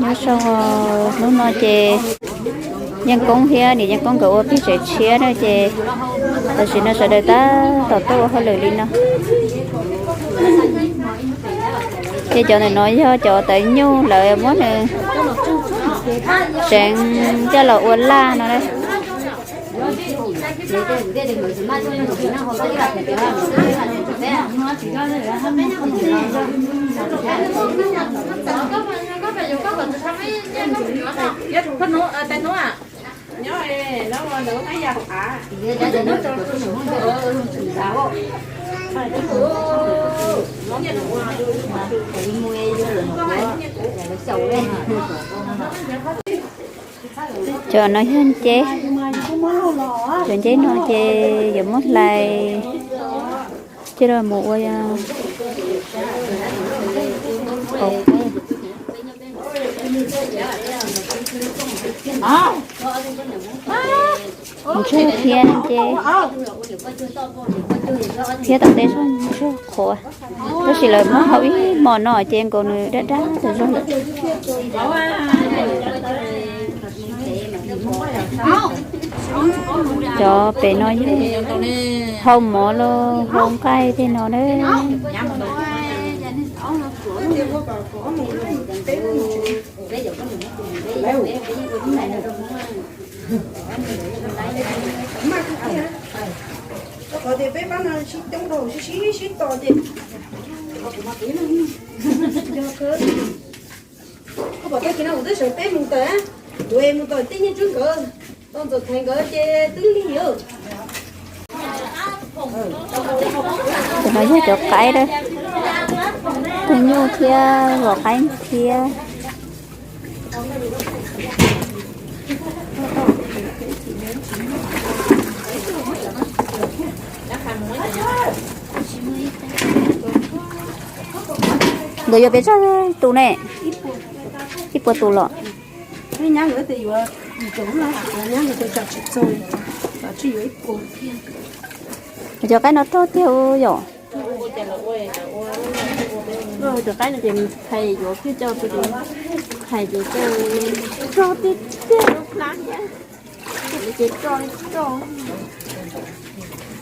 Nyob zoo, hnub no ces Yeej Koob thiab niam Yeej Koob nkawd ua pem tsev tshiab na ces tam sim no sawv daws tab tom tuaj ua hauj lwm li no. Ces cov ntawm no yog cov tawv nyuj lawv muab nws tseev coj los ua laj no. Cov no yog nceb, cov nceb no ces yuav muab hlais coj los mus ua ntsuag thiab nceb thiab tom tej zog ntsuag qhuav. Tab sis lawv muab hau ib hmos no ces nkaus nws dab dab tas zog lawm. Cov pem no yog hau mov los hau nqaij tej no na. Koj pom tag kis no kuv twb sawv peb mus tawm, kuv mus tom Tij Nyiaj Tswb nkawd, tau Ntxawm Thaiv nkawd ces twb lig os. Cov no yog cov qaib, tus nyuj thiab vos qaib thiab. Nkawd yuav pes tsawg tus ne? Ib puas tus los? Nyab nkawd tias yuav, nyab nkawd tias tsam tsis txaus, tsam tsis yuav ib puas. Cov qaib no rog tiag yom? Cov qaib no ces thais yuav kiag coj, thais ces rog tiag tiag.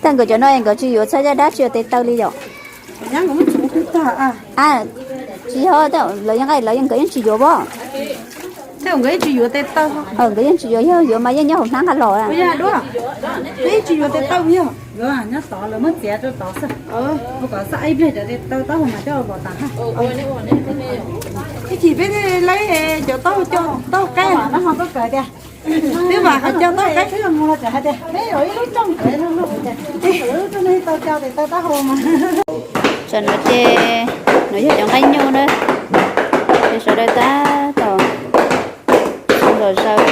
Tab nkawd cov no nkawd tsis yuav txhaj yaj dab tsis yuav tes taw li yom? Tsis yog, lawv yeej nqaij lawv yeej nkawd yeej tsis yuav pob. Nkawd yeej tsis yuav, yog yuav mas yeej nyob hauv hnab nqa los. Tsis yuav tes taw yog. Nyob tod lawv muab txiav rau tod xwb. Ua kom xaj ib pliag cov tes taw taub hau mas coj los pov tas. Ib chim peb laib cov taub hau, taub hau qaib no ho koj kawm tias, twb vam qhov coj taub hau qaib xwb los mus los tseem hais tias peb ua ib lub rooj, lub rooj tau coj tes taw taub hau mas. Tam no ces no yog cov nqaij nyuj na, ces sawv daws tab tom los zaws.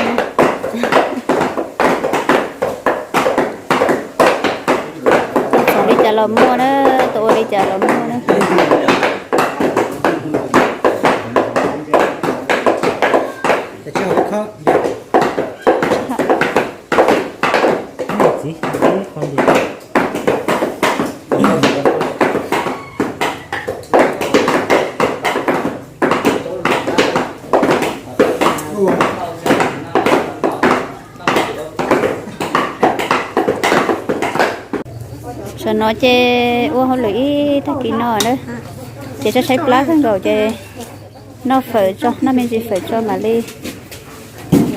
Tau txhoov li cas los muaj na, tau ua li cas los muaj na. Tam no ces ua hauj lwm ib tag kis no na, ces tshaib tshaib plab kawg nkaus ces noj fawm tso, noj me ntsis fawm tso mam li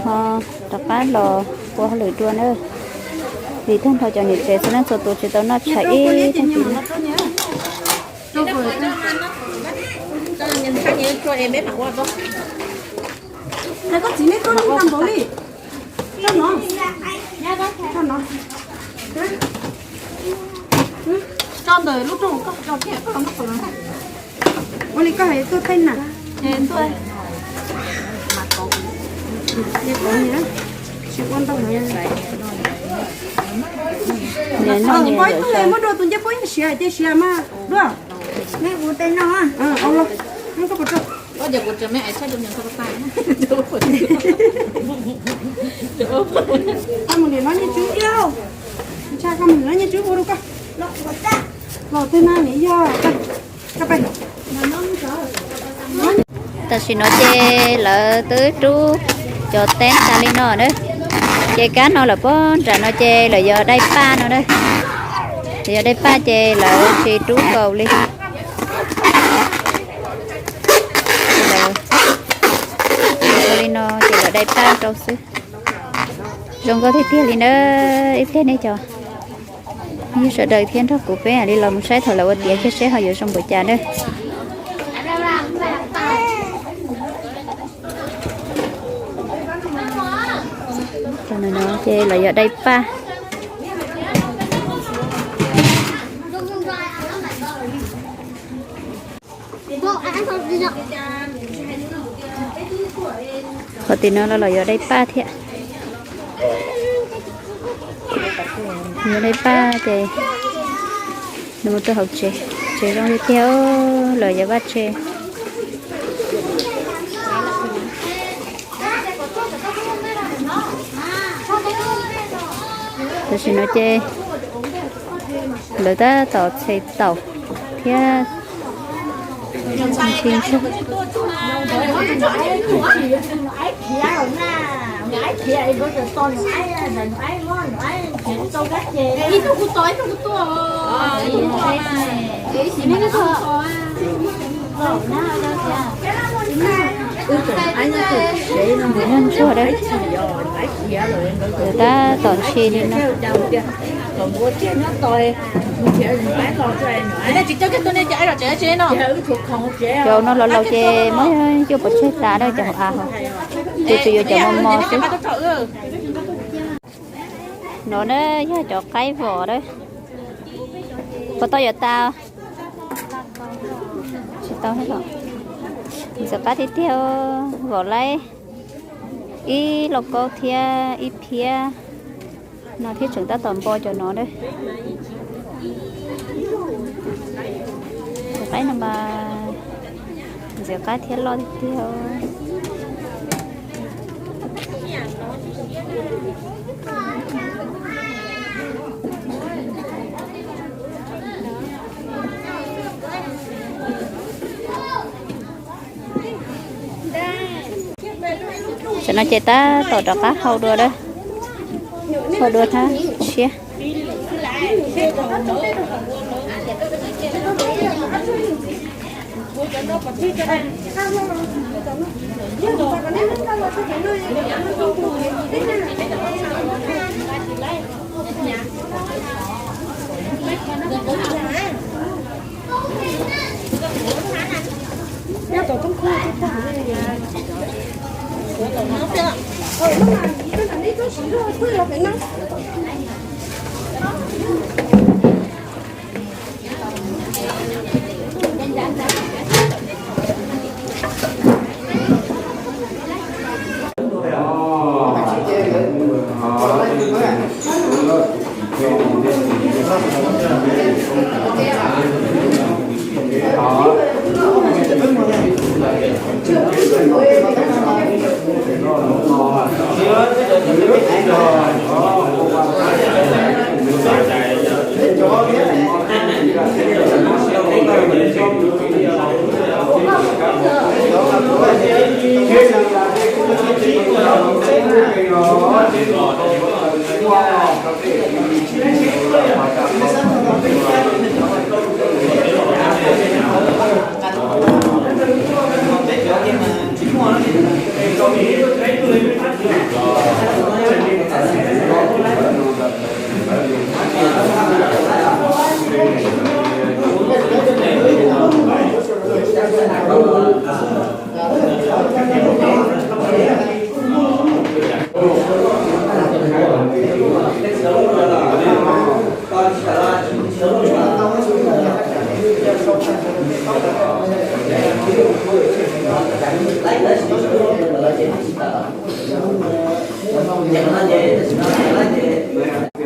ho rov qab los ua hauj lwm dua na. Vim tag nrho cov niam tsev txhua leej txhua tus tsis tau noj tshais ib tag kis. Tso ntawm lub rooj koj tso kiag koj los noj qhov no. Ua li koj hais tuaj thaij na. Tuaj. Tsis ua ntau. Npau ib tug muab dua tus ncej puab yeej siav ces siav mas dua. Koj mus niam no nyiaj tswb, ntshai koj mus niam no nyiaj tswb ua rau koj. Los twg na niam yog. Tam sim no ces lawv twb rub cov teeb tas li no na. Ces kab no lawm pob nram no ces lawv yuav dai paj no na. Lawv yuav dai paj ces lawv tsis rub nkaus li. Lawv ua li no ces lawv dai paj rau xwb. Zoo nkauj tiag tiag li na. Ib pliag nej cov yog sawv daws thiab nrog kuv peb li los mus saib thaum lawv ua tiav kiag seb ho yuav zoo npaum cas na. Ces lawv yuav dai paj. Qhov tim no los lawv yuav dai paj thiab. Yuav dai paj ces nws mus rau hauv tsev, tsev zoo li tiag, lawv yuav vaj tse. Tam sim no ces lawv tab tom txhe taum thiab. Ntsuag da, tab tom ntshis li no. Cov no laus laus ces muab cuaj pov tseg tas na, cov hauv av, ces tsuas yuav cov mos mos xwb. No na yog cov qaib vos na. Puas tau yuav tas? Tsis tau. Ntxim qab tiag tiag, vos laib ib lauj kaub thiab ib phiab no thiab tseem tab tom npo cov no na. Cov qaib no mas ntxim qab thiab loj tiag tiag. Tam no ces tab tom rov qab hau dua, hau dua hnab tshiab.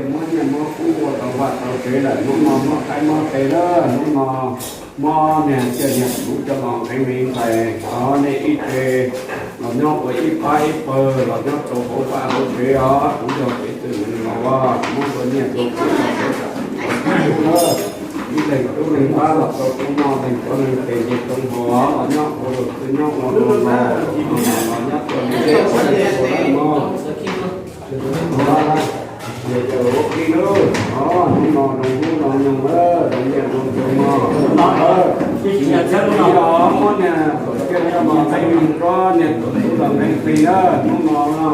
Muab nyiaj muab kub ua tau vaj tau tsev lawm, hnub no muab qaib muab qe lawm, hnub no muab niag tsiaj niag txhu coj los nqeeb me ntxhais, thov nej ib tse los nyob ua ib pab ib pawg los nyob rau hauv vaj hauv tsev os, kuv yog kev twg los muab tua nyiaj tua kub los Ib leeg tub leeg pab los tau hnub no, leeg tsov leeg tes ces tau hov los nyob ua luag twg nyob ua luag los, los nyob ua luag zej ua luag lawm mog. Ces yawm ua ki lub, hnub no zoo hnub zoo nyoog lawm, zoo nyiaj zoo ntsug mog. Hnub no muab niag tuam kiab coj los nqeeb nrob, niag tuam tub los nqeeb qis na, hnub no no.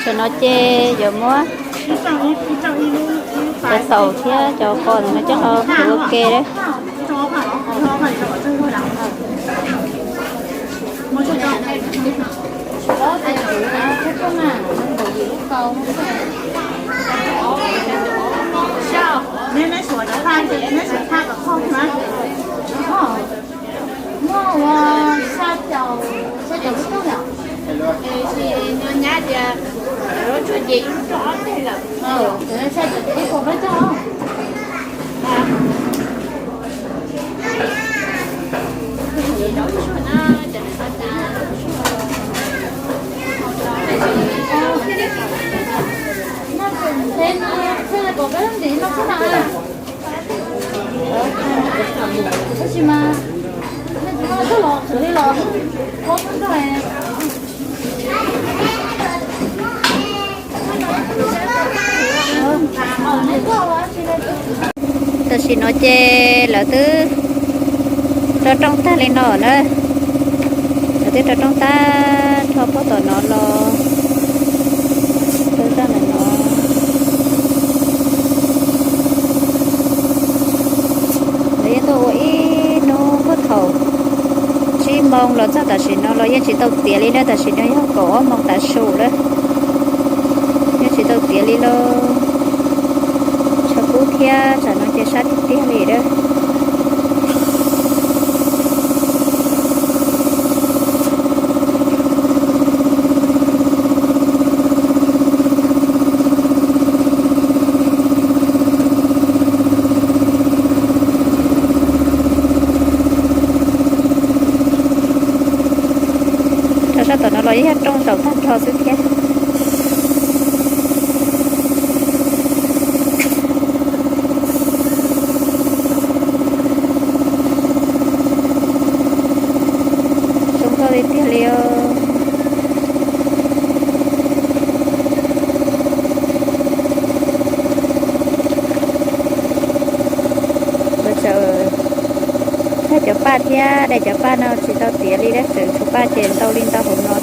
Tam no ces yuav muab cov xaus thiab cov qos ntawm no coj los ua ke. Muaj ua xya caum, xya caum lub rooj yom? Tab sis no nyab tias lub tshuaj ces ib lub rooj ob teg lawm. Xya caum ib puas plaub caug. Tab sis mas nej tus no coj los xws li los ob peb tug. Tam sim no ces lawv twb rau rooj tag li no na. Lawv twb rau rooj tag, rho puag tom no los rau zaj ntawm no. Lawv yeej tuaj ua ib hnub puag thaum tsib Yeej tsis tau tiav li na, tam sim no yog kaum ob moos tav su lawm. Yeej tsis tau tiav li lauj. Tshav kub thiab tsam no ces sab tiag tiag li lawm. Rau sab tom no los yeej yog rooj zaum tag nrho xwb thiab. Zoo nkauj li tiag li os. Lawv txawm tag cov paj thiab, dai cov paj no tsis tau tiav li, txawm tshuav paj ces ntau li ntau hauv no.